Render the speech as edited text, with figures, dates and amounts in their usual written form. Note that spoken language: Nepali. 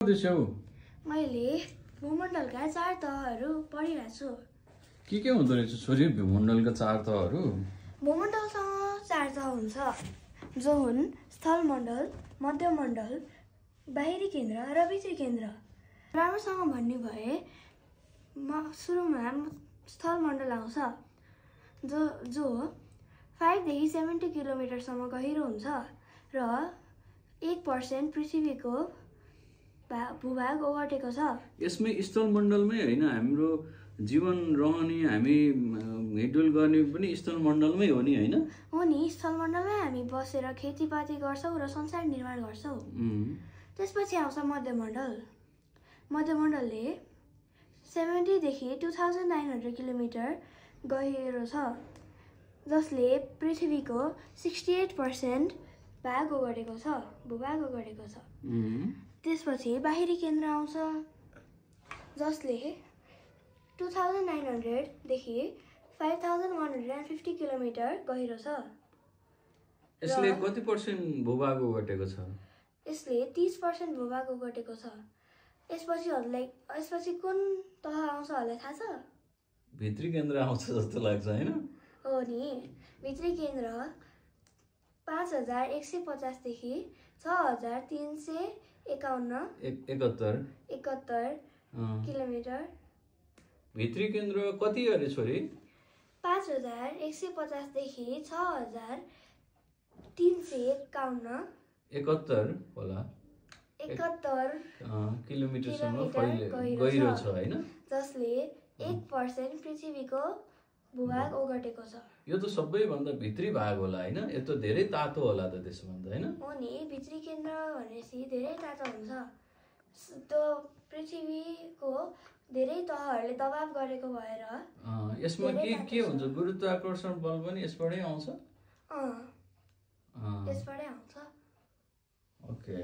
पढ्दैछौ? मैले भूमण्डलका 4 तहहरू पढिरहेको छु। के हुँदो रहेछ छोरी भूमण्डलका 4 तहहरू? भूमण्डलसँग 4 तह हुन्छ, जो हुन् स्थलमण्डल, मध्यमण्डल, बाहिरी केन्द्र र भित्री केन्द्र। राम्रोसँग भन्ने भए सुरुमा स्थलमण्डल आउँछ, जो 5 देखि 70 किलोमिटरसम्म गहिरो हुन्छ र 1% पृथ्वीको भूभाग ओगटेको छ। यसमै स्थलमण्डलमै हैन हाम्रो जीवन रहने, हामी हिँडडुल गर्ने पनि स्थलमण्डलमै हो नि हैन? हो नि, स्थलमण्डलमै हामी बसेर खेतीपाती गर्छौँ र संसार निर्माण गर्छौँ। त्यसपछि आउँछ मध्यमण्डल। मध्यमण्डलले 70 देखि 2900 किलोमिटर गहिरो छ, जसले पृथ्वीको 68% भूभाग ओगटेको छ। त्यसपछि बाहिरी केन्द्र आउँछ, जसले 2900 देखि 5150 किलोमिटर गहिरो छ। यसले कति % भूभाग ओगटेको छ? यसले 30% भूभाग ओगटेको छ। यसपछि कुन तह आउँछ होला थाहा छ? भित्री केन्द्र आउँछ जस्तो लाग्छ हैन? हो नि, भित्री केन्द्र 5150 देखि 6371 किलोमिटर। भित्री केन्द्र कति अरे छोरी? 5150 देखि 6351 होला 71 किलोमिटरसम्म गहिरो छ हैन? जसले 1% पृथ्वीको भूभाग ओगटेको छ। यो त सबैभन्दा भित्री भाग होला हैन? यो त धेरै तातो होला त त्यसभन्दा हैन? हो नि, भित्री केन्द्र भनेपछि धेरै तातो हुन्छ। त्यो पृथ्वीको धेरै तहहरूले दबाव गरेको भएर यसमा के हुन्छ? गुरुत्वाकर्षण बल पनि यसबाटै आउँछ? यसबाटै आउँछ। ओके।